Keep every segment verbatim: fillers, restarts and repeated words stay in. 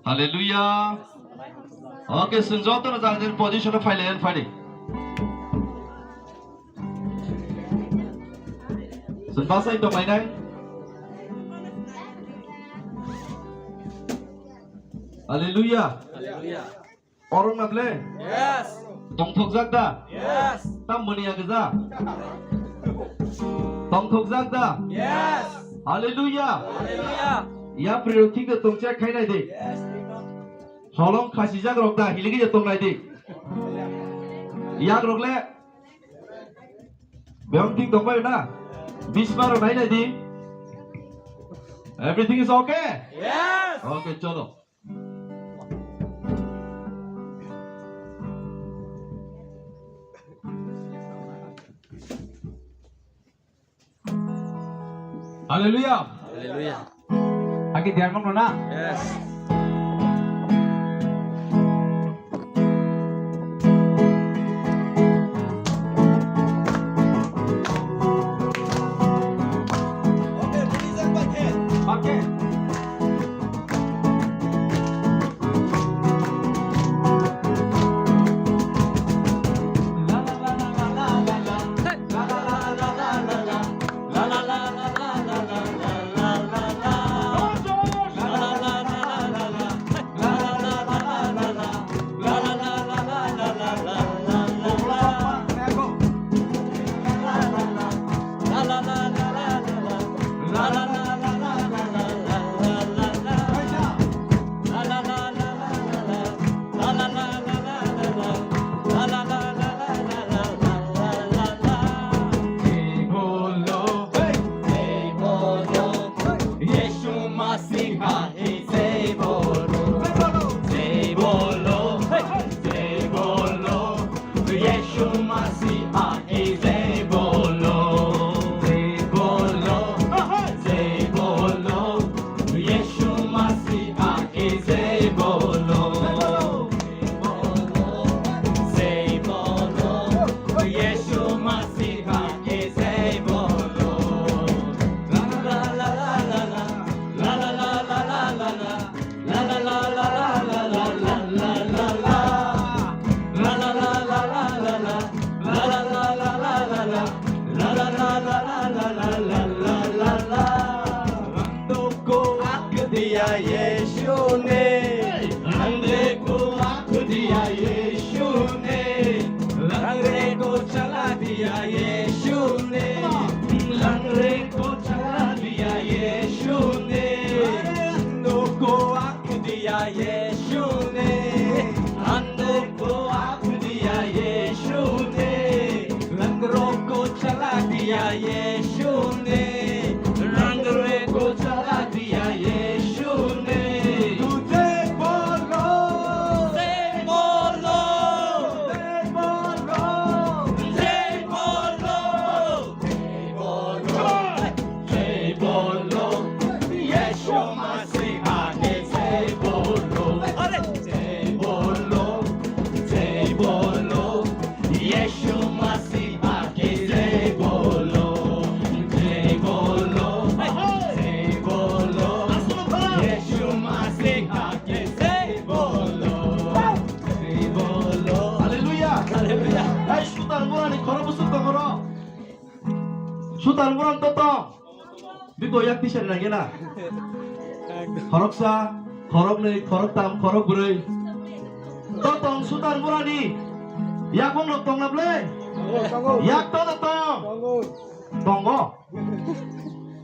Hallelujah. Okay, chwng jotono jani jani position-o phai lai, phai di. Chwng bwsai tong lainai. Hallelujah. Hallelujah. Oro na ble? Yes. Tongthokjak da? Yes. Tam mani ya geza? Tongthokjak da? Yes. Hallelujah. Hallelujah. Ya priro thik tongchak khainai di. Yes. Holong khasijak rok da, hiligi je tongnai di. Yak rok le? Beyong thik tongbai na? Bisma rok nainai di. Everything is okay? Yes. Okay, cholo. Hallelujah. Hallelujah. Agi diar mong na? Yes. Diya Yeshune, langre ko ak diya Yeshune, langre ko chala diya Yeshune, langre ko chala diya Yeshune, no ko ak diya Yeshune, ando ko ak diya Yeshune, langro ko chala diya Yeshune, langro ko chala diya Yeshune. Jai bolo. Jai bolo. Jai bolo. Jai bolo. Jai bolo, Yeshua Mashiach ki jai bolo. Jai bolo, jai bolo, Yeshua Mashiach ki jai bolo. Jai bolo, jai bolo, Yeshua Mashiach ki jai bolo. Jai bolo. Hallelujah. Hallelujah. Hai sutar murani khoro busuk tongoro. Sutar murang to tong. Bibo yak tisari na gena. Khoroksa, khoroknwi, khoroktam, khorokbrwi. To tong sutar murani. Yak bong nok tong na ble? Yak to na tong. Tongo.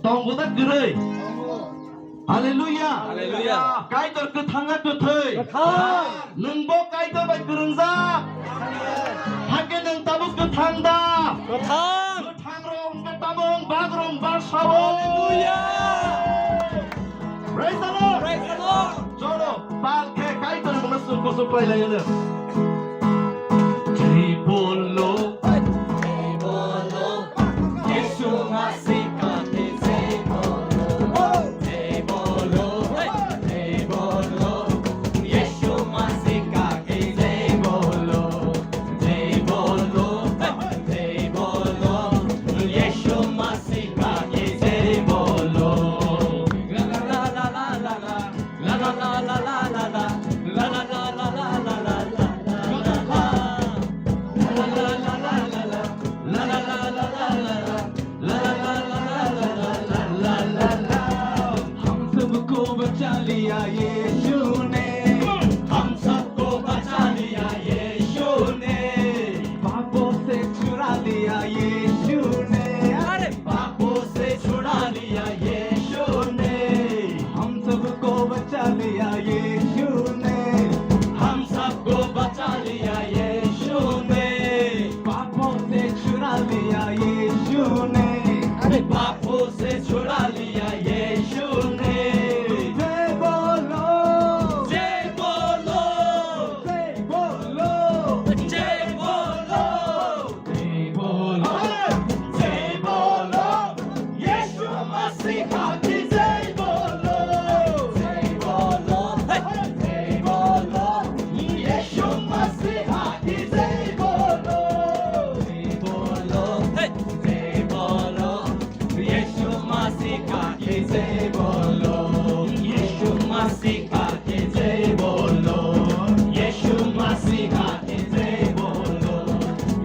Tongo da kwrwi. Hallelujah. Hallelujah. Kaitor kwthang na kwthwi. Kwthang. Nwng bo Kaitor bai kwrwngjak. Hakhe nwng tabuk kwthang da? Kwthang. Kwthang rok wngkhe tabuk bak rok bak sao. Hallelujah. Praise the Lord. Praise the Lord. Cholo, pal khe Kaitor mungno suk kusuk khlai lai ano. Jai bolo. Jai bolo. Yeshua Mashiach ki jai bolo. Jai bolo, jai bolo, Yeshua Mashiach ki jai bolo. Jai bolo, jai bolo, Yeshua Mashiach ki jai bolo. La la la la la la la. La la la la la la la. बचा लिया यीशु ने, हम सबको बचा लिया यीशु ने, पापों से छुड़ा लिया यीशु ने, अरे! पापों से छुड़ा लिया यीशु ने, हम सबको बचा लिया यीशु ने, हम सबको बचा लिया यीशु ने, पापों से छुड़ा लिया यीशु ने, अरे! पापों से छुड़ा लिया यीशु ने। जय बोलो, जय बोलो, जय बोलो, जय बोलो, जय बोलो, जय बोलो। यीशु मसीहा की जय बोलो, जय बोलो, जय बोलो। यीशु मसीहा की जय बोलो, जय बोलो, जय बोलो। यीशु मसीहा की जय बोलो, यीशु मसीहा की जय बोलो, यीशु मसीहा की जय बोलो,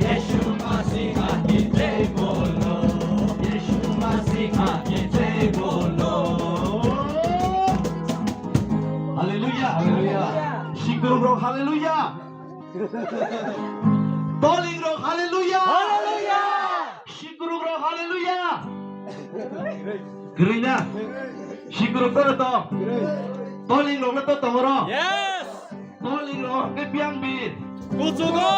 यीशु मसीहा की जय बोलो, यीशु मसीहा की जय बोलो। Haleluya. Haleluya. Sikrok rok haleluya. Toling rok haleluya. Haleluya. Sikrok rok haleluya. Kwrwi na? Sikrok toro to. Toling rok to tongoro. Yes. Toling rok ke biang bir. Kuchugo.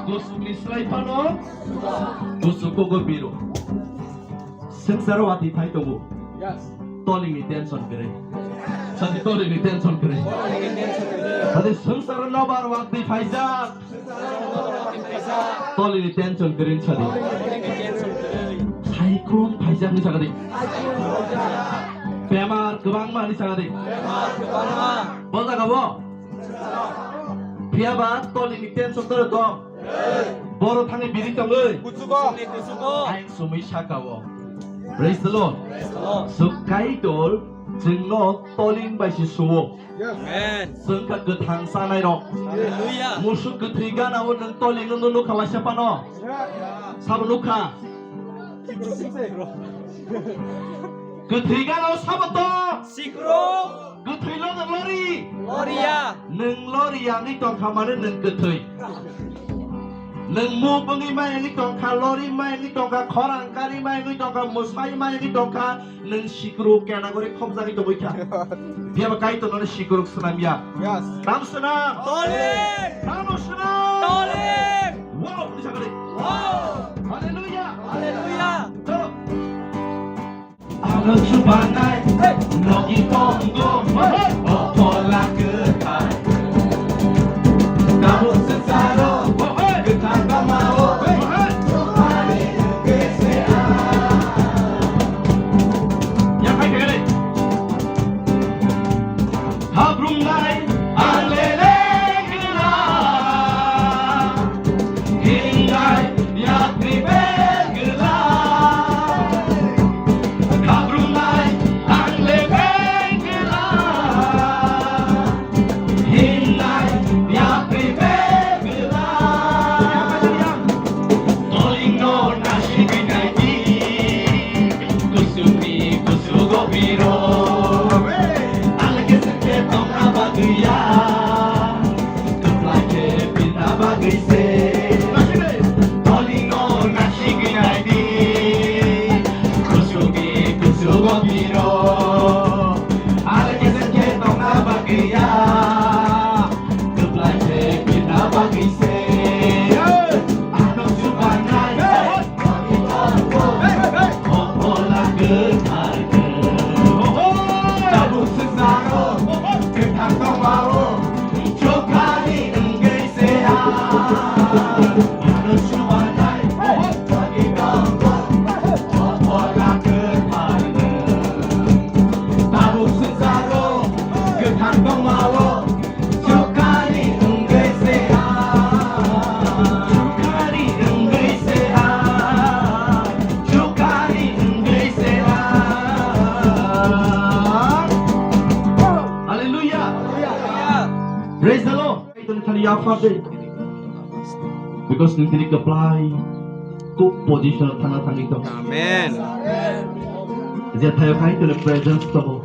Kuchuk ni slai phano. Kuchuk kogo biro. Swngcharo watwi phai tongo. Yes. Toling ni tension kwrwi. Sadi toling ni tension kwrwi. Sadi swngcharo nobar watwi phaijak. Toling ni tension kwrwi sadi. Cyclone phaijak ni sagadi. Bemar kwbangma ni sagadi. Bo jaga bo. Phiya ba toling ni tension toro tong. Boro thani biri tongwi. Kuchugo. Kuchugo. Aing sumui saka o. Praise the Lord. Praise the Lord. So Kaitor chwngno toling bai se suo. Amen. Chwng kha kwthang chanai rok. Hallelujah. Musuk kwthwi gana o nwng toling no nukha waisa phano. Sabo nukha. Kwthwi gana o sabo to. Sikrok. Kwthwi lono lori. Loriya. Nwng lori yangwi tongkha mane nwng kwthwi. Nwng muk wngwi mai wngwi tongkha, lori mai wngwi tongkha, khorang kari mai wngwi tongkha, mwsai mai wngwi tongkha, nwng sikruk category khopjagwi tongwi kha. Phiya ba Kaitor nono sikruk swnamya. Yes. Tam swnam. Toling. Tamo swnam. Toling. Wow, bisa kali. Wow. Haleluya. Haleluya. Chalo. Ano chubanai, logi tongo, o phola kwthar. Tabuk swngcharo, kwthar tongmao, ani wngwi se ang. Habrumnai ang leleng glak, hingnai yapri bel glak. Habrumnai ang leleng glak, hingnai yapri bel glak. Toling no nasigwi naidi, kusuni kusugo biro. Alage seke tongna bagwi ya, kwplai khe pinna bagwi se. Toling no nasigwi naidi, kusuni kusugo biro. Alage seke tongna bagwi ya, kwplai khe pinna bagwi se. Ano chubanai. Chukari wngwi se ang, chukari wngwi se ang. Hallelujah. Praise the Lord. Kaitorni thani yaphardi. Because nini kwplai kuk position thangna thangwi tong. Amen. Je thayo Kaitorni presence tongo.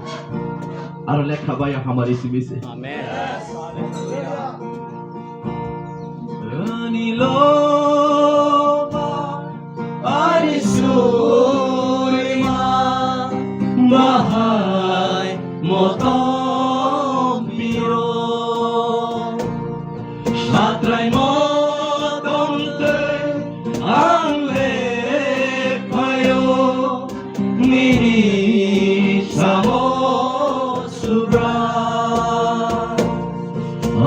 Aro lekha bai hamari simi se. Amen. Ani loba, ani surima, bahai motom piro. Satrai motom tei ang lephaio. Nini samo subra,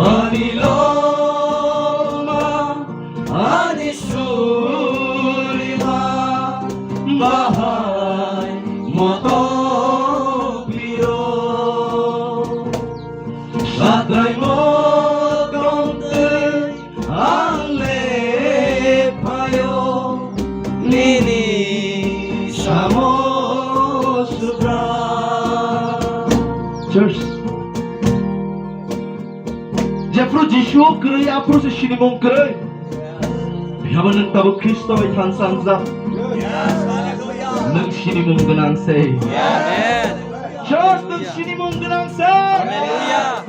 ani loma, ani surima, bahai moto piro. Satrai motom tei ang lephaio nini samo subra. Church. Jephru Jisu kwrwi, aphru se sinimung kwrwi. Phiya ba nwng tabuk Khristo bai thansa wngjak. Nwng sinimung gwnang se. Amen. Church, nwng sinimung gwnang se. Hallelujah.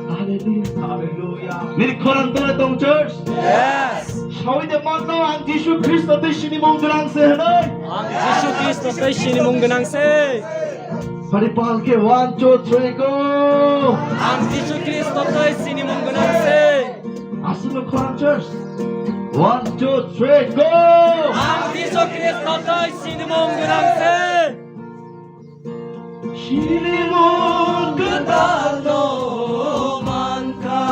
Hallelujah. Hallelujah. Nini khorang tole tong, church. Yes. Sawi de manno, ang Jisu Khristo tei sinimung gwnang se hwnwi. Ang Jisu Khristo tei sinimung gwnang se. Sari pal khe one, two, three, go. Ang Jisu Khristo tei sinimung gwnang se. Aswkno khorang, church. One, two, three, go. Ang Jisu Khristo tei sinimung gwnang se. Sinimung kwtal no mankha.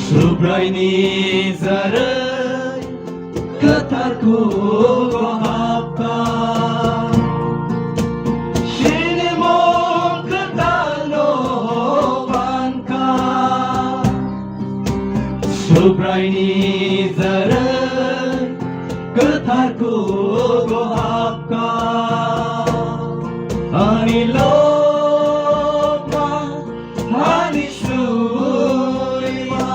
Subraini jarwi kwthar kugo hapkha. Sinimung kwtal no mankha. Subraini jarwi kwthar kugo hapkha. Ani loma, ani surima,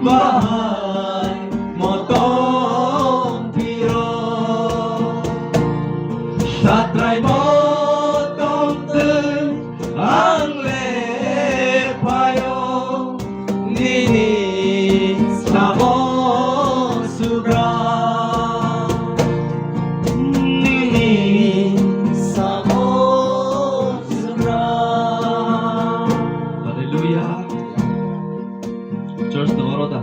bahai motom piro. Satrai motom tei ang lephaio nini samo subra, nini samo subra. Hallelujah. Church, tongo ro da?